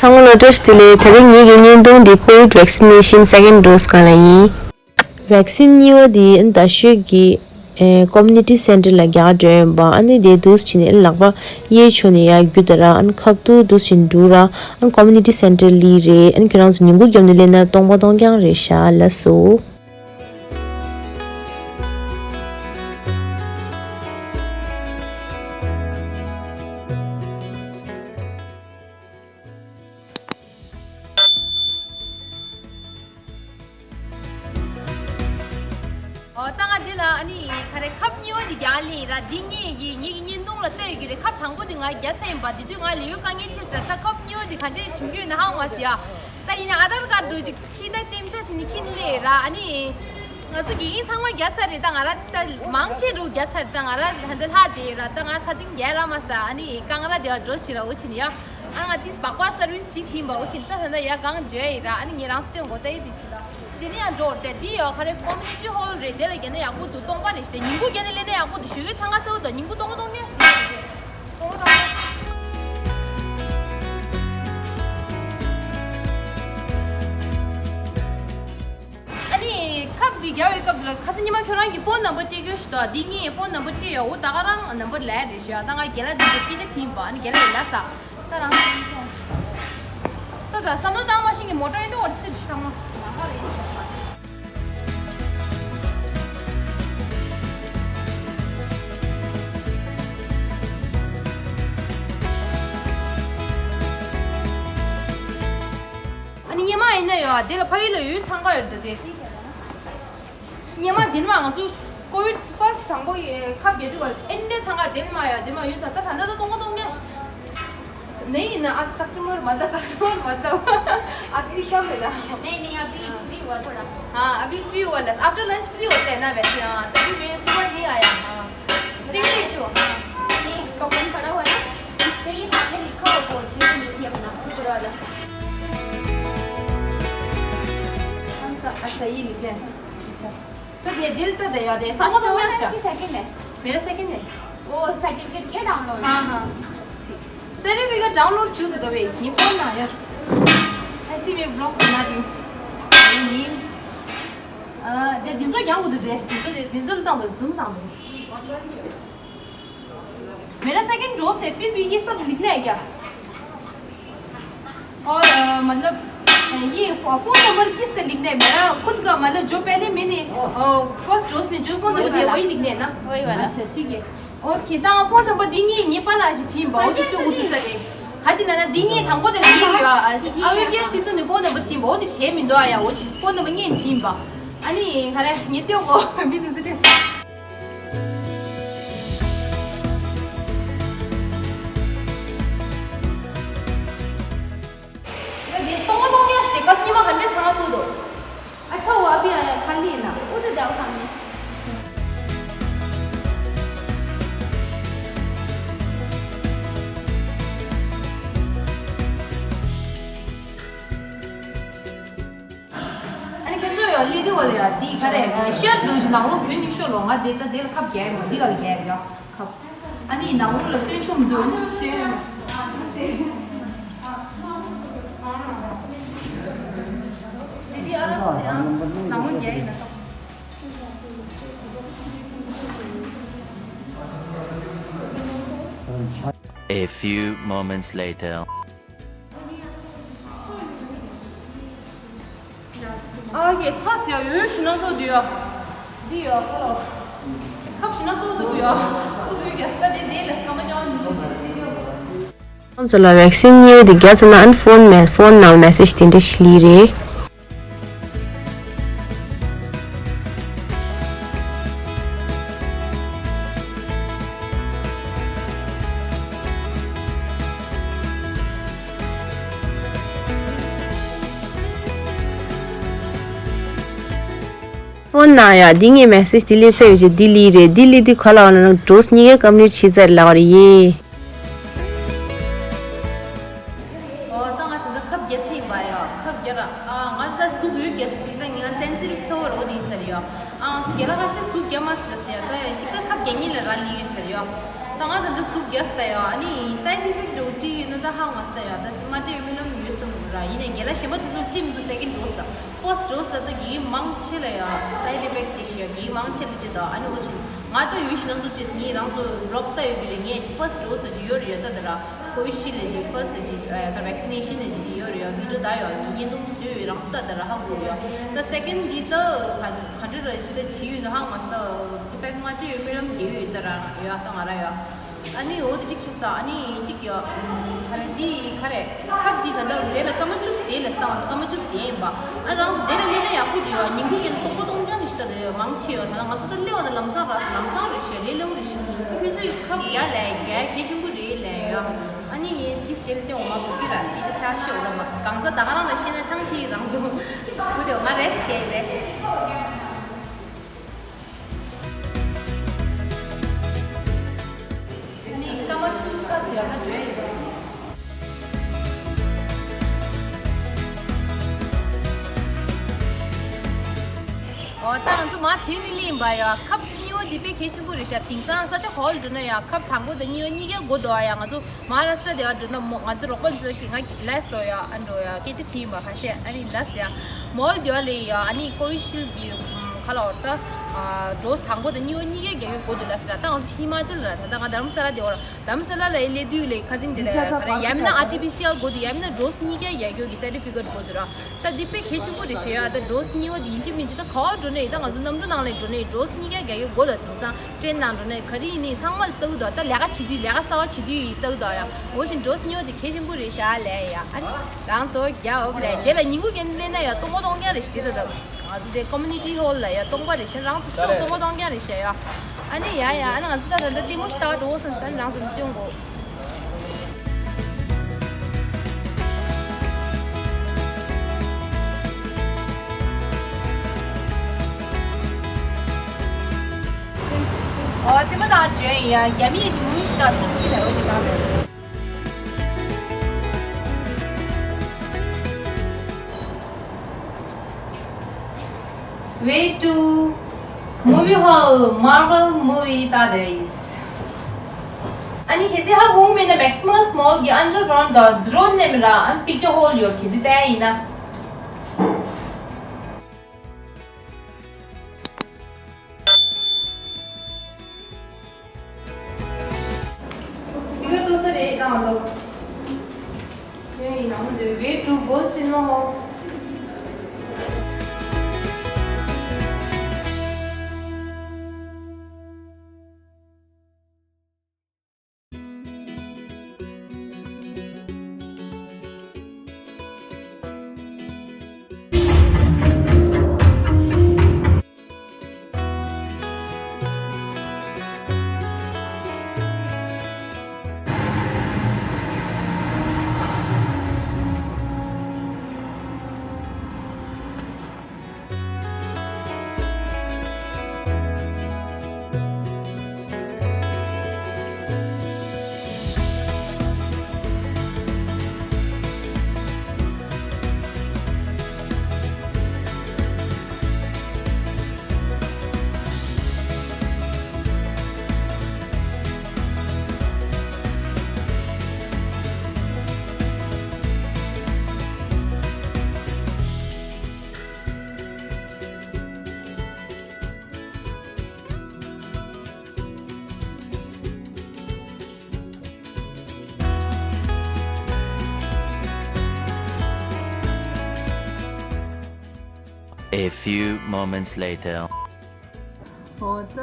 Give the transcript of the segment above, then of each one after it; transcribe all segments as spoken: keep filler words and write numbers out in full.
ཚང་མ་ལ་བཀྲ་ཤིས་བདེ་ལེགས། དེ་རིང་ངེད་ཀྱི་བརྙན་ཐུང་འདི་ཀོ་ཝིཌ་བེག་སིན་ནེ་ཤན་སེ་ཀེན་ཌོ་སི་སྒང་ལ་ཡིན། བེག་སིན་གཉིས་པ་འདི་ཨ་ནི་རྡ་ཤོད་ཀྱི་ཨེ་ཀོ་མུ་ནི་ཊི་སེན་ཊར་ལ་རྒྱག་འགྲོ་ཡིན་པ། ཨ་ནི་དེ་འདུག་སེ་བྱས་ནས་ཨ་ནི་ལག་པ་གཡས་ཕྱོགས་ནས་ཡར་རྒྱུག་དང་ར། ཨ་ནི་ཁ་ཐུག་འདུག་སེ་བྱས་ནས་འགྲོ་ར། ཨ་ནི་ཀོ་མུ་ནི་ཊི་སེན་ཊར་སླེབས་རེད། ཨ་ནི་ཁྱོད་རང་ཚོ་ཉིན་གུང་རྒྱབ་ནས་སླེབས་ན་སྟོང་པ་སྟོང་རྐྱང་རེད་ཤག་ལགས་སོ། ཨོ། ད་ང་འདི་ལ་ཨ་ནི་ག་རེ་ཁབ་གཉིས་པ་འདི་རྒྱག་ལེ་ཡིན་ར། འདི་ངས་ཀྱི་ངེད་ཀྱི་བརྙན་ཐུང་ལ་བལྟས་ཡོད་ཀྱི་རེད། ཁབ་དང་པོ་འདི་ང་རྒྱག་ཚར་ཡིན་པ། དེ་དུས་ང་ལས་ཡུན་དཀའ་ངལ་འཕྲད་ཟེར། ད་ཁབ་གཉིས་པ་འདི་ག་འདྲས་བྱུང་གི་ཡོད་ན་ཧ་གོ་མ་སོང་ཡ། ད་ཡིན་ན་ཨ་དྷར་ཀར་འདྲ་ཅིག་ཁྱེར་ན་ལྟེམ་ཆ་བྱས་ནས་ཁྱེར་ནས་སླེབས་ར། ཨ་ནི་ང་ཚོ་དགེ་རྒན་ཚང་མ་རྒྱག་ཚར་རེད། ད་ང་ར་ད་མང་ཆེ་འགྲོ་རྒྱག་ཚར་རེད། ད་ང་ར་ད་ལྟ་ལྷག་བསྡད་ཡོད་ར། ད་ང་ཁ་སང་རྒྱག་རག་མ་སོང་། ཨ་ནི་རྐང་ར་དེ་བ་འགྲོ་བྱེད་ར། འོ་བྱས་ནས་ཡ། ཨ་ང་ཏིས་སྦག་སྦག་སར་བིས་བྱེད་བྱིན་པ། འོ་བྱས་ནས་ད་ད་ལྟ་ཡ་གང་འཇོན་ཡིན་ར། ཨ་ནི་ངས་རང་སྟོན་གོ་ད་ཡིན་དེ་བྱེད་ར། དེ་ནས་ཡང་འགྲོ་དེ་འདི་ཡོད་ག་རེ་ཀོ་མུ་ནི་ཊི་ཧོལ་རེད། དེ་ལ་རྒྱག་ན་ཡག་པོ་འདུག་སྟོང་པ་རེད་ཤག་དེ་ཉིན་གུང་རྒྱབ་ནས་སླེབས་ན་ཡག་པོ་འདུག་ཞོགས་ཀས་འཚང་ཁ་ཚ་བོ་དང་ཉིན་གུང་སྟོང་པ་སྟོང་རྐྱང་ཞིག་རེད། སྟོང་པ་སྟོང་རྐྱང་། ཨ་ནི་ཁབ་འདི་རྒྱག་པའི་སྐབས་དེ་ལ་ཁ་སང་ཉི་མ་ཁྱོད་རང་གི་ཕོན་ནམ་བར་སྤྲད་རྒྱུ་ཞིག་འདུག་འདི་ངའི་ཕོན་ནམ་བར་སྤྲད་ཡོད། འོ་ད་ག་རང་ནམ་བར་ལབ་རེད་ཤག་ད་ང་རྒན་ལགས་འདི་ཚོ་སྐད་ཆ་དྲིས་ཡིན་པ། ཨ་ནི་རྒན་ལགས་ལབ་ས། ད་རང་ད་ད་བསམ་བློ་བཏང་མ་ཤེས་ཀྱི་མོ་ཊ་ཡིན་འགྲོ་བར་ཚིར་ཞིག་བཏང་མ་ནང་ག་རེད། ཨ་ནི་སྔོན་མ་ཡིན་ན་ཡོད། དེ་ལ་ཕ་གི་ལ་ཡོད་ཚང་ཀ་ཡོད་ད་དེ། སྔོན་མ་དེ་ནས་མ་ང་ཚོ་ཀོ་ཝིཌ་ཕར་སི་ཊི་དང་པོ་ཡི་ཁབ་རྒྱག་དུས་ག་ཨེ་འདྲས་ཚང་ཀ་དེ་ནས་མ་ཡོད། དེ་མ་ཡོད་ཙང་ད་ད་ལྟ་ད་གཏོང་ག་གཏོང་ཉག་ཞིག་ནས་ཡིན་ན། ཨ་ཀ་སི་ཊ་མར་མ་ད། ཀ་སི་ཊ་མར་མ་ད། ཨ་ཕི་ཀམ་རེད་ད། नहीं नहीं अभी फ्री हुआ थोड़ा। हाँ अभी फ्री हुआ, लस आफ्टर लंच फ्री होते हैं ना वैसे। हाँ तभी मैं सुबह नहीं आया। हाँ। ठीक है छो। हाँ। ये कॉटन पड़ा हुआ है ना, इस पे ये सामने लिखा हुआ बोर्ड, ये देखिए अपना ऊपर वाला। अच्छा, अच्छा, ये लीजिए। अच्छा। तो ये दिल तो दे दे। फर्स्ट तो है ना कि सेकंड है? मेरा सेकंड है। वो सर्टिफिकेट किया डाउनलोड? हाँ, हाँ। सर्टिफिकेट डाउनलोड छू तो दबे। ये फोन ना यार। ऐसी मैं ब्लॉक बना दी। ये नीम। अ, दे दिन जो क्या होते दे? दिन जो, दिन जो तंग, दिन तंग। मेरा सेकंड डोज है, फिर भी ये सब लिखना है क्या? और, अ, मतलब, ये फो-, फोन नंबर किस पे लिखना है? मेरा खुद का, मतलब, जो पहले मैंने, अ, फर्स्ट डोज में जो फोन नंबर दिया, वही लिखना है ना? वही वाला। अच्छा, ठीक है। ओके, ད་ཕོན་ནམ་བར་འདི་ངས་ངའི་པཱ་ལགས་ཞིག་བྲིས་ཡིན་པ། འོ་དེ་སྟོན་དགོས་ཐུག་ས་རེད། ག་ཅི་ན་ན་འདི་ངས་དང་པོ་དེ་ལ་ཡིན་ཡོད། ཨ་ཨ་ཝི་ཀེ་སི་སི་ཏུ་ནས་ཕོན་ནམ་བར་བྲིས་ཡིན་པ། འོ་དེ་བྲིས་མི་འདུག་ཨ་ཡ། འོ་ཅི་ཕོན་ནམ་བར་ངས་བྲིས་ཡིན་པ། ཨ་ནི་ག་རེ་ངས་སྟོན་གོ་མི་དེ་ཚོ་དེ། ད་དེ་གཏོང་གཏོང་ཡ་ཞིག་དེ་སྐབས་ཉི་མ་ག་འདྲས་ཚང་མ་ཚུགས་འདུག་ཨ་ཆ་འོ་ཨ་ཕི་ཨ་ཡ་ཁ་ལི་ན་ཨུ་ཏུ་ཇའོ་ཁང་ནི། ཨ་ནི་ཁྱེད་ཚོ་ཡོད་ལི་དི་བ་ལ་ཡ་དི་ག་རེ་ཤར་འགྲོ་གི་ནང་ལོགས་གྱོན་ནི་ཤོ་ལོ། ང་དེ་ད་དེ་ལ་ཁབ་རྒྱག་ཡ་མ་འདི་ག་ལ་རྒྱག་ཡ་ཡ་ཁབ། ཨ་ནི་ནང་ལོགས་ལ་སྟོན་ཆོག་མི་འདུག་ཨ་ནི་སྟོན། དེ་དེ་ཨ་ར་སེ་ཨ་ནང་ལོགས་རྒྱག་ཡིན་ན་ཁབ། A few moments later. ཨ་གེ་ཚ་ཟེར་ཡ་ཡོད་ཞུ་ན་ཚོགས་འདུག་ཡ། འདི་ཡ་ཁོ་ལ་ཁབ་ཞུ་ན་ཚོགས་འདུག་ཡ། སུག་ཡོད་ག་ས་དེ་དེ་ལ་སྐར་མ་ཅང་མི་ཤེས་ས་དེ་དེ་ཡོད། ཁོང་ཚོ་ལ་བེག་སིན་གཉིས་པ་དེ་རྒྱག་ཚར་ན་ཨན་ཕོན་མེ་ཕོན་ནང་མེ་སེ་ཇི་དེ་འདྲ་ཞིག་སླེབས་རེད། ཕོན་ནང་ཡ་འདི་ངའི་མེ་སེ་ཇི་འདི་སླེབས་ཚར་ཡོད་ཅེས་འདི་སླེབས་རེད། འདི་སླེབས་དུས་ག་ལ་བ་ན་ན་ཌོ་སི་གཉིས་ཀ་ཀམ་པི་ལིཊ་བྱས་ཚར་ལབ་པ་རེད་ཡེ། ཨོ་ད་ང་ད་ལྟ་ཁབ་བརྒྱབ་ཚར་ཡིན་པ་ཡ། ཁབ་བརྒྱབ་ར། ཨ་ང་ད་ལྟ་ཟུག་ཡོད་རྒྱག་ཟེར་ད་ངས་སེན་སི་ཊིབ་ཚ་བོ་རོ་དེ་ཡིན་ཟེར་ཡ། ཨ་ང་ཚོ་རྒན་ལགས་ཁ་ཤས་ཟུག་བརྒྱབ་མ་སོང་ད་ཟེར་ཡ། ད་ཡ་གཅིག་ད་ཁབ་བརྒྱབ་ཉིན་ལ་ར་ལི་ཡོད་ཟེར་ཡ། ད་ང་ད་ལྟ་ཟུག་བརྒྱབ་ཟེར་ད་ཡ། ཨ་ནི་སའེ་ཌི་ཨི་ཕེག་ཊི་འདྲ་བོ་ཅིག་ཡོད་ན་ད་ཧ་མ་སོང་ད་ཡ། ད་མ་སྤྲད་པའི་རྨི་ལམ་ཡོད་ས། ཡིན་ནའི་རྒན་ལགས་གཞན་པ་དེ་ཚོ་སྤྲད་མི་འདུག་སེ་ཀེན་ཌོ་སི་ལ། ཕར་སི་ཌོ་སི་ལ་ད་གི་མང་ཆེ་ལ་ཡ་སའེ་ཌི་ཨི་ཕེག་ཊི་ཅིག་ཡོད། གི་མང་ཆེ་ལ་ཅི་ད་ཨ་ནི་འོ་ཅི་ང་ད་ཡུལ་ཞིག་ན་སུ་ཅིས་ངས་རང་ཚོ་རོགས་ད་ཡོད་གི་རེད། ངས་ཕར་སི་ཌོ་སི་ཅིག་ཡོད་རེད་ཡ། ད་ད་ར་ཀོ་ཝི་ཤིལ་ལ་ཅིག་ཕར་སི་ཅིག་ཨ་ད་ཝེག་སི་ནེ་ཤན་ལ་ཅིག་ཡོད་རེད་ཡ། བི་ཌི་ཡོ་ད་ཡ་ངས་བརྙན་ཐུང་བཟོས་ཡོད། རང་ཚོ་ད་ད་ར་ཧ་གོ་ཡ། ད་སེ་ཀེན་ཌི་འདི་ད་ག་འདྲ་ར་ཅི་ད་ཅི་ཡོད་ན་ཧ་མ་སི་ད་ཕེག་ལྔ་བཅུ་ཡོད། སྨོན་ལམ་རྒྱག་ཡོད་ད་ར་ཡ། ད་ང་ར་ཡ། ཨ་ནི་འོ་དེ་གཅིག་བྱས་ས། ཨ་ནི་གཅིག་ཡོད། ག་རེ་འདི་ག་རེ་ཁབ་འདི་ད་ལྟ་དེ་ལ་སྐར་མ་བཅུ་དེ་ལ་ས་སྐར་མ་བཅུ་དེ་ཡིན་པ། ཨ་རང་ཚོ་དེ་ལ་སླེབས་ན་ཡག་པོ་འདུག་ཡོད། ཉིན་གུང་ཡིན་སྟོང་པ་སྟོང་རྐྱང་རེད་ཤག་ད་དེ་མང་ཆེ་ཡོད། ད་ལྟ་ང་ཚོ་ད་སླེབས་པ་ད་ལམ་སང་ར་ལམ་སང་རེད་ཤག་ལས་སླ་བོ་རེད་ཤག་ད་ཁྱོད་ཚོས་ཁབ་རྒྱག་ལས་རྒྱག་གལ་ཆེན་པོ་རེད་ལས་ཡོད། ཨ་ནི་ངས་འདི་རྗེས་ལ་སྟོན་འོ་མ་གོ་གི་ར་འདི་ད་ཤ་ཤེ་འོ་ལ་མ་གང་ཚ་ད་ག་རང་ལ་ཤེས་ན་ཐང་ཤེས་རང་ཚོ་སྐུ་དེ་འོ་མ་རེས་བྱས་རེས། ནི་སྐར་མ་བཅུ་ཚར་ཟེར་ཡ་ལ་འགྲོ་ཡ་ཡིན། ཨོ་ད་ང་ཚོ་མ་དེ་ནི་ལེན་པ་ཡ། ཁབ་གཉིས་པ་འདི་དཔེ་གལ་ཆེན་པོ་རེད་ཤག་དེང་སང་ས་ཆ་ག་པར་འགྲོ་ན་ཡ་ཁབ་དང་པོ་དང་གཉིས་པ་གཉིས་ཀ་དགོས་འདུག་ཨ་ཡ། ང་ཚོ་མ་ཧཱ་རཱ་ཤི་ཏྲ་དེ་བ་འགྲོ་ན་མོ་ང་ཚོ་རོགས་པ་ཚོ་གིས་ང་ལབ་སོང་ཡ། ཨ་འགྲོ་ཡ་སྐད་ཆ་དྲིས་ཡིན་པ་ཁ་ཤས། ཨ་ནི་ལབ་ཡ་མོལ་དེ་བ་ལས་ཡ། ཨ་ནི་ཀོ་ཝི་ཤིལ་གི་ཁ་ལ་འོར་ད་ཌོ་སི་དང་པོ་དང་གཉིས་པ་གཉིས་ཀ་རྒྱག་ཡོད་དགོས་འདུག་ལབ་ཟེར། ད་ང་ཚོ་ཧི་མ་ཅལ་ར་ད་ལྟ་ང་དྷ་རམ་ས་ལ་དེ་བ་ར་དྷ་རམ་ས་ལ་ལ་ཡི་སླེབས་དུས་ལས་ཁ་སང་དེ་ལ་ག་རེ་ཡ་མིན་ན་ཨར་ཊི་པི་སི་ཨར་དགོས་འདུག་ཡ་མིན་ན་ཌོ་སི་གཉིས་ཀ་རྒྱག་ཡོད་ཀྱི་སར་ཊི་ཕི་ཀེཊ་དགོས་འདུག་ར། ད་འདི་དཔེ་གལ་ཆེན་པོ་རེད་ཤག་ཡ། ད་ཌོ་སི་གཉིས་པ་འདི་ཡིན་གཅིག་མིན་གཅིག་ད་ག་པར་འགྲོ་ནའི་ད་ང་ཚོ་གནམ་གྲུ་ནང་ལ་འགྲོ་ནའི་ཌོ་སི་གཉིས་ཀ་རྒྱག་ཡོད་དགོས་ད། དེང་སང་ཊྲེན་ནང་འགྲོ་ནའི་ག་རེ་ཡིན་ནའི་ཚང་མ་ལ་ལྟ་གི་འདུག་ད་ལས་ཀ་བྱེད་དུས་ལས་ཀ་གསར་པ་བྱེད་དུས་ལྟ་གི་འདུག་ཡ། འོ་བཞིན་ཌོ་སི་གཉིས་པ་དེ་གལ་ཆེན་པོ་རེད་ཤག་ལས་ཡ། ཨ་ནི་རང་ཚོ་རྒྱ་འོབ་ལས་དེ་ལ་ཉིན་གུང་རྒྱབ་སླེབས་ན་ཡ་སྟོང་པ་སྟོང་རྐྱང་རེད་ཤག་དེ་ད་ད་ང་ཚོ་དེ་ཀོ་མུ་ནི་ཊི་ཧོལ་ལ་ཡ་སྟོང་པ་རེད་ཤག་རང་ཚོ་ཤོག་སྟོང་པ་སྟོང་རྐྱང་རེད་ཤག་ཡ། ཨ་ནི་ཡ་ཡ། ཨ་ནི་ང་ཚོ་ད་ད་ལྟ་ལྟད་མོ་ཞིག་ལྟ་ག་འགྲོ་བསམ་ས་ནི་རང་ཚོ་ལ་སྟོན་དགོས། ཨོ་དེ་མ་ད་བརྗོད་ཡིན་ཡ། རྒྱ་མིའི་ཅིག་མུན་ཞིག་ག་སུབ་ཅི་ལ་འོ་དེ་ག་རེད། Way to movie hall, Marvel movie ད་རེས། ཨ་ནི་གལ་སྲིད་ཧ་གོ་མེད་ན་Maximus Mall གི་underground དང་Zero ནས་མི་ར་ཨ་picture hall ཡོད། གལ་སྲིད་བལྟ་ཡ་ཡིན་ན། ཏི་ཀེཊ་ཐོབ་ས་རེད་ད་ང་ཚོ། ཡིན་ནའང་ང་ཚོ་way to go cinema hall། A few moments later. ཨོ་ད་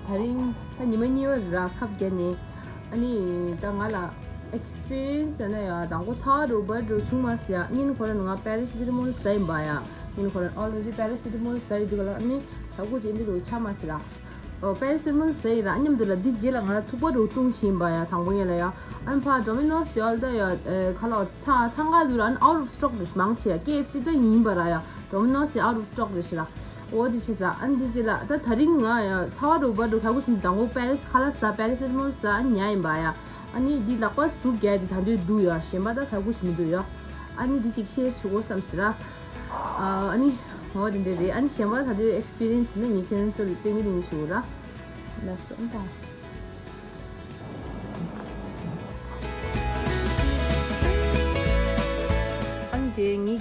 དེ་རིང་ད་ཉི་མ་གཉིས་པ་ར་ཁབ་བརྒྱབ་ནས། ཨ་ནི་ད་ང་ལ་ཨེག་སི་པི་རི་ཡན་སི་ཟེར་ན་ཡ་དང་པོ་ཚ་བ་འདྲ་བོ་བར་འདྲ་བོ་བྱུང་མ་སོང་ཡ། སྔོན་ཁོ་རང་ང་པེ་ར་སི་ཊ་མོལ་ཟ་ཡིན་པ་ཡ། སྔོན་ཁོ་རང་ཨོལ་རེ་ཌི་པེ་ར་སི་ཊ་མོལ་ཟ་ཡོད་དུས་ག་ལ་ཨ་ནི་ཧ་གོ་ཅེ་འདི་རུ་ཆ་མ་སོང་ར། ཨོ་པེ་ར་སི་ཊ་མོལ་ཟ་ཡིན་ར། ཨ་མཉམ་དུ་ལ་འདི་རྗེས་ལ་ང་ལ་ཐུག་པ་འདྲ་བོ་བཏུང་བཞིན་པ་ཡ། དང་པོ་ཡན་ལ་ཡ། ཨ་ནི་ཕར་ཌོ་མི་ནོ་སི་དེ་ཨོལ་ད་ཡ་ཁ་ལོ་ཚ་ཚང་ག་དུ་ར་ཨ་ནི་out of stock རེད་མང་ཆེ་ཡ། ཀེ་ཨེཕ་སི་ད་ཡིན་པ་ར་ཡ། ཌོ་མི་ནོ་སི་out of stock རེད་ཤི་ར། འོ་དེ་བྱས་ས། ཨ་ནི་དེ་རྗེས་ལ་ད་དེ་རིང་ང་ཡ་ཚ་བ་འདྲ་བོ་བར་འདྲ་བོ་ཧ་གོ་ཞིམ་དང་པོ་པེ་ར་སི་ཁ་ལག་ཟ། པེ་ར་སི་ཊ་མོལ་ཟ་ཉལ་ཡིན་པ་ཡ། ཨ་ནི་འདི་ལག་པ་ཟུག་རྒྱག་དེ་ད་འདོད་འདུག་ཡ། གཞན་པ་ད་ཧ་གོ་ཞིམ་མི་འདུག་ཡ། ཨ་ནི་འདི་ཅིག་ཤེར་བྱེད་དགོས་བསམ་སི་ར། ཨ་ནི་འོ་དེ་འདྲ་རེད། ཨ་ནི་གཞན་པ་ད་འདོད་ཨེག་སི་པི་རི་ཡན་སི་ཡིན་ན་ངས་ཁྱེད་རང་ཚོ་ལ་སྟོན་གི་རེད། ངས་ཞུ་ར། ལགས་སོ་ཨ་ད།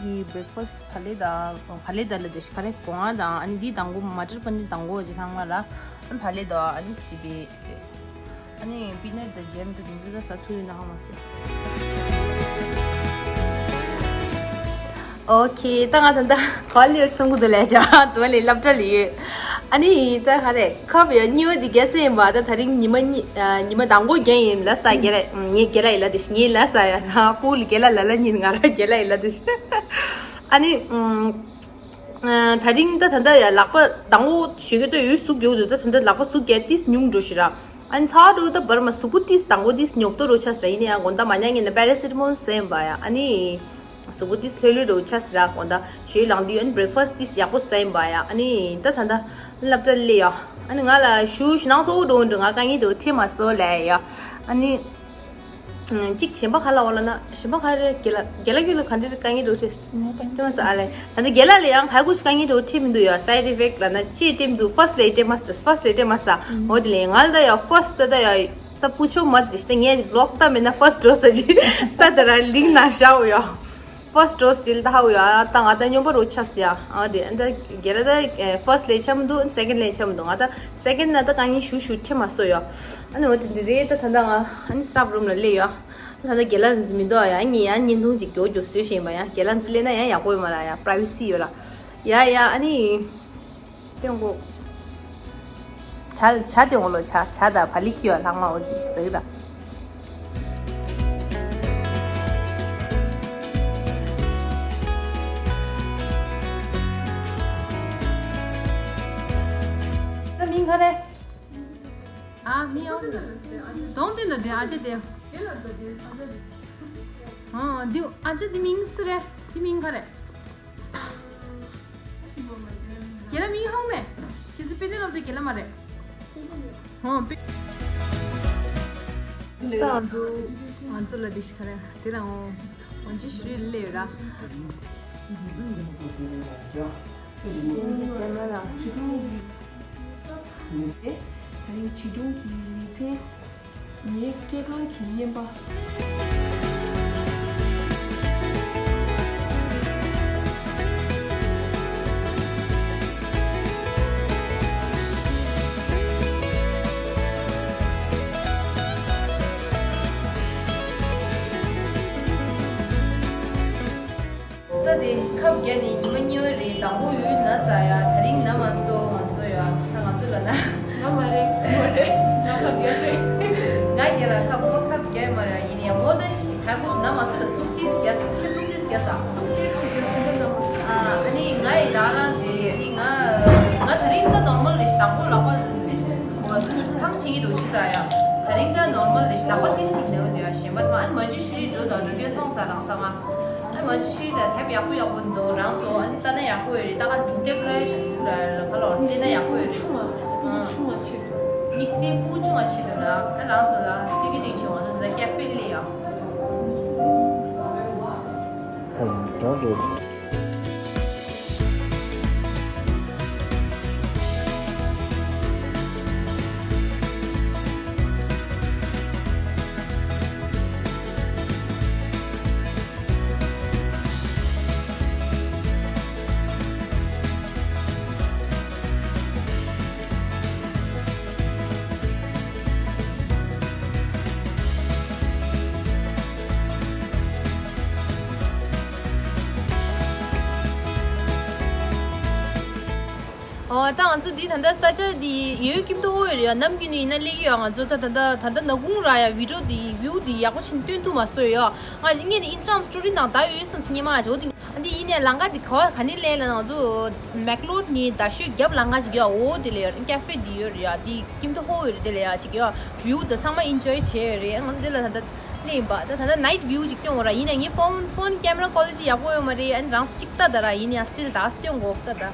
ཨི་བྷི་རེག་ཕ་སི་ཕ་ལེ་དང་ཕ་ལེ་དང་ལ་དེ་ཤི་ཁ་རེ་གོང་ཨ་དང་ཨ་ནི་འདི་དང་པོ་མ་ཊར་པ་ནི་དང་པོ་ཅི་ཚང་མ་ལ་ཨ་ནི་ཕ་ལེ་དང་ཨ་ནི་སི་པི་ཨ་ནི་པི་ནཊ་དང་ཇེམ་དང་འདི་ཚོ་ཟ་ཐུབ་ཡོད་ན་ཧ་མ་སི། ཨོ་ཁེ། ད་ང་ད་ལྟ་ག་ལེར་སོང་གི་འདུག་ལས་ཅ་ཛོ་ལི་སློབ་གྲྭ་ལ་ཡོད། ཨ་ནི་ད་ག་རེ་ཁབ་ཡ་གཉིས་པ་འདི་རྒྱལ་ཚེ་ཡིན་པ། ད་ད་རིང་ཉི་མ་གཉིས་ཉི་མ་དང་པོ་རྒྱལ་ཡིན་ལ་ས་རྒྱལ་ལ་ངའི་རྒྱལ་ལ་ཡིན་ལ་དེ་ངའི་ལ་ས་ཡ་ཧ་ཧུ་ལ་རྒྱལ་ལ་ལ་ལ་ཉིན་ང་ར་རྒྱལ་ལ་ཡིན་ལ་དེ། ཨ་ནི་ད་རིང་ད་ད་ལྟ་ཡ་ལག་པ་དང་པོ་ཞུ་གི་ད་ཡོད་ཟུག་ཡོད་འདུག་ད་ད་ལྟ་ལག་པ་ཟུག་རྒྱལ་ཏིས་ཉུང་འགྲོ་ཞིག་ར། ཨ་ནི་ཚ་བ་འགྲོ་ད་བར་མ་ཟུག་པོ་ཏིས་དང་པོ་ཏིས་ཉོབ་ཏོ་རོ་ཆ་ས་ཡིན་ཡ་དགོན་ད་མ་ཉ་ངེ་ན་པེ་ར་སི་ཊ་མོལ་སེམས་པ་ཡ་ཨ་ནི། གཟུགས་པོ་ཏིས་ལྷོད་ལྷོད་འགྲོ་ཆ་སི་ར་དགོན་ད་ཞོའི་ལང་དུས་ཨ་ནི་བྷི་རེག་ཕ་སི་ཏིས་ཡག་པོ་ཟ་ཡིན་པ་ཡ། ཨ་ནི་ད་ད་ད་སློབ་གྲྭ་སླེབས་ཡ། ཨ་ནི་ང་ལ་ཞུ་ཞུ་ནང་སོ་འགྲོ་འགྲོ་ང་དཀའ་ངལ་འགྲོ་ཁྲིད་མ་སོ་ལས་ཡ། ཨ་ནི་གཅིག་གཞན་པ་ག་ལ་འོ་ལ་ན་གཞན་པ་ག་རེ་རྒྱ་ལ་རྒྱ་ལ་རྒྱུ་ལ་ག་འདྲ་དཀའ་ངལ་འགྲོ་ཁྲིད་ཁྲིད་མ་སོ་ཨ་ལས། ད་ད་རྒྱ་ལ་ལ་ཡང་ག་གུ་ཞིག་དཀའ་ངལ་འགྲོ་ཁྲིད་མི་འདུག་ཡ། སའེ་ཌི་ཨེ་ཕེག་ལ་ན་ཅི་ཁྲིད་མི་འདུག་ཕར་སི་ལས་ཁྲིད་མ་སོ་ཕར་སི་ལས་ཁྲིད་མ་སོ། འོ་དེ་ལས་ང་ལ་ད་ཡ་ཕར་སི་ད་ད་ཡ། ད་པུ་ཆོ་མ་དེ་ཤི་ད་ངས་ཀྱི་བློག་ད་མེད་ན་ཕར་སི་ཌོ་སི་ད་ཅི་ད་ད་ར་ལིང་ན་ཤའོ་ཡ། ཕར་སི་ཌོ་སི་དེ་ལ་ད་ཧའོ་ཡ་ད་ང་ད་སྙོམས་པ་རོ་ཆ་སི་ཡ། ཨ་དེ་ཨ་ད་རྒྱ་ལ་ད་ཕར་སི་ལས་ཆ་མི་འདུག་སེ་ཀེན་ལས་ཆ་མི་འདུག་ང་ད་སེ་ཀེན་ན་ད་དཀའ་ངལ་ཞུ་ཞུ་ཁྲིད་མ་སོ་ཡ། ཨ་ནི་འོ་དེ་འདི་རེད། ད་ད་ད་ང་ཨ་ནི་སི་ཊཕ་རུམ་ལ་སླེབས་ཡ། ད་ད་རྒྱ་ལ་མི་འདུག་ཡ། ངས་ཡ་བརྙན་ཐུང་ཅིག་མགྱོགས་མགྱོགས་བཟོས་ཤེས་པ་ཡ། རྒྱ་ལ་འཛི་ལས་ན་ཡ་ཡག་པོ་ཡོད་མ་ར་ཡ། པ་རའི་ཝེ་སི་ཡོད་ར་ཡ། ཡ་ཨ་ནི། སྟོན་གོ། ཇ་ཇ་སྟོན་གོ་ལོ། ཇ་ཇ་དང་བག་ལེབ་ཁྱེར་ཡོང་ལྷག་མ་འོ་འདི་ཟེར་གི་ད། ད་མིང་ག་རེ། ཨ་མིང་ཨ་ནི། གདོང་སྟེང་ལ་དེ་ཨ་ཅེ་དེ། ཨ་འདི་ཨ་ཅེ་འདི་མིང་སུ་རེད། འདི་མིང་ག་རེ། རྒན་ལགས་མིང་ཧོང་མེད། ཁྱེད་ཚོ་དཔེ་སྟོན་སློབ་གྲྭའི་རྒན་ལགས་མ་རེད། ཧོང་དཔེ། ད་ང་ཚོ་ང་ཚོ་ལ་དེ་ཞིག་ག་རེ་དེ་རང་འོང་འོང་ཅི་ཞུ་རེད་ལེ་ར། ད་རིང་བྱིས་སྒྲུང་གི་ལེ་ཚན། ངའི་སྐྱེས་སྐར་གྱི་བརྙན་པ། ད་དེ་ཁབ་བརྒྱབ་ནས་ཉི་མ་གཉིས་པ་རེད། དང་པོ་ཡུལ་ན་ས་ཡ། དེ་རིང་ན་མ་སོ་ང་ཚོ་ཡ། ད་ང་ཚོ་ལ་ན། ང་མ་རེད། ཁོ་རེད། ང་ཁབ་བརྒྱབ་ཟེར། ང་རྒྱ་ལ་ཁབ་མོ་ཁབ་བརྒྱབ་མ་རེད། ཡིན་ཡ་མོ་ད་ཞིག་ད་ཁོ་ན་མ་སོ་ད་སུག་ཏིས་བརྒྱབ་ས། སུག་ཏིས་བརྒྱབ་ས། སུག་ཏིས་ཞིག་བརྒྱབ་ས་ན་མ་སོ། ཨ་ནི་ང་ཡི་ད་རང་རེད། ཨ་ནི་ང་ང་དེ་རིང་ད་ནོར་མལ་རེད། དང་པོ་ལག་པ་ཏིས་ཐང་ཆེ་གི་འདུག་ཅི་ས་ཡ། དེ་རིང་ད་ནོར་མལ་རེད། ལག་པ་ཏིས་ཅིག་ནེའུ་དེ་ཡ་གཞན་པ་ཚང་ཨ་ནི་མ་ཇི་ཤི་རི་འགྲོ་དང་འགྲོ་རྒྱུ་མཐོང་ས་རང་ཚང་མ། ཨ་མ་ཇི་ཤི་ལ་དེབ་ཡག་པོ་ཡག་པོ་འདུག་རང་ཚོ་ཨ་ནི་ལྟ་ན་ཡག་པོ་ཡོད་རེད། ད་ག་སྒྲུང་དེབ་ལ་ལ་ལ་ལ་ལ་ལ་བལྟས་ན་ཡག་པོ་ཡོད་རེད། ཆུང་བ་ཆུང་བ་ཆེ་འདུག་དམིགས་བསལ་སྤུ་ཆུང་བ་ཆེ་འདུག་ལ། ཨ་རང་ཚོ་ལ་ཏིག་ཏིག་ཆུང་བ་ཚོ་ད་ཀེ་ཧྥེ་ལ་ཡ། ཨ་རང་རེད། ཨོ་ད་ང་ཚོ་འདི་ད་ལྟ་ས་ཆ་འདི་ཡོད་ཀིམ་ཐོ་ཧོ་ཡོད་རེད་ཡ། ནམ་རྒྱུན་ནས་ཡིན་ན་སླེབས་ཀྱི་ཡོད། ང་ཚོ་ད་ད་ལྟ་ད་ལྟ་ན་གུང་ར་ཡ་བི་ཌི་ཡོ་འདི་བིའུ་འདི་ཡག་པོ་ཕྱིན་སྟོན་ཐུབ་མ་སོང་ཡ། ང་ངས་འདི་ཨིན་སི་ཊ་གྷ་རམ་སི་ཊོ་རི་ནང་ད་ཡོད་བསམ་སྙེ་མ་ང་ཚོ་འདི་འདི་ཡིན་ནས་ལམ་ཁ་འདི་ག་བ་ག་ནས་སླེབས་ལ་ང་ཚོ་མེག་ལོར་ནས་ད་ཤོད་རྒྱབ་ལམ་ཁ་ཅིག་ཡོད། འོ་དེ་ལ་ཡོད་ཀེ་ཧྥེ་འདི་ཡོད་རེད་ཡ། འདི་ཀིམ་ཐོ་ཧོ་ཡོད་རེད། དེ་ལ་ཡ་ཅིག་ཡོད་བིའུ་ད་ཚང་མ་ཨིན་ཇོའི་བྱས་ཡོད་རེད། ང་ཚོ་དེ་ལ་ད་ལྟ་སླེབས་ཡིན་པ། ད་ད་ལྟ་ནའིཊ་བིའུ་ཅིག་སྟོན་འོ་ར། ཡིན་ནས་ངའི་ཕོན་ཕོན་ཀེམ་ར་ཀོ་ལི་ཊི་ཡག་པོ་ཡོད་མ་རེད། ཨ་ནི་རང་ཅིག་ལྟ་ད་ར། ཡིན་ནས་ཡང་སི་ཊིལ་ད་སྟོན་གོ་ལྟ་ད།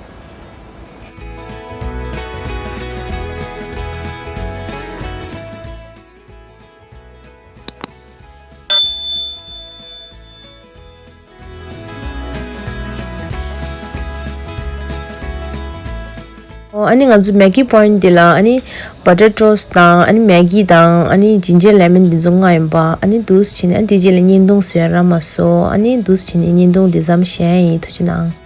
ཨོ། ཨ་ནི་ང་ཚོ་Maggi Point འདི་ལ་ཨ་ནི་butter toast དང་ཨ་ནི་Maggi དང་ཨ་ནི་ginger lemon འདི་ཚོ་མངགས་ཡིན་པ། ཨ་ནི་འདུག་སེ་བྱས་ནས་ཨ་ནི་དེ་རྗེས་ལ་བརྙན་ཐུང་བཟོས་རག་མ་སོང་། ཨ་ནི་འདུག་སེ་བྱས་ནས་བརྙན་ཐུང་འདི་ཙམ་བཞག་ཡིན། ཐུགས་རྗེ་གནང་།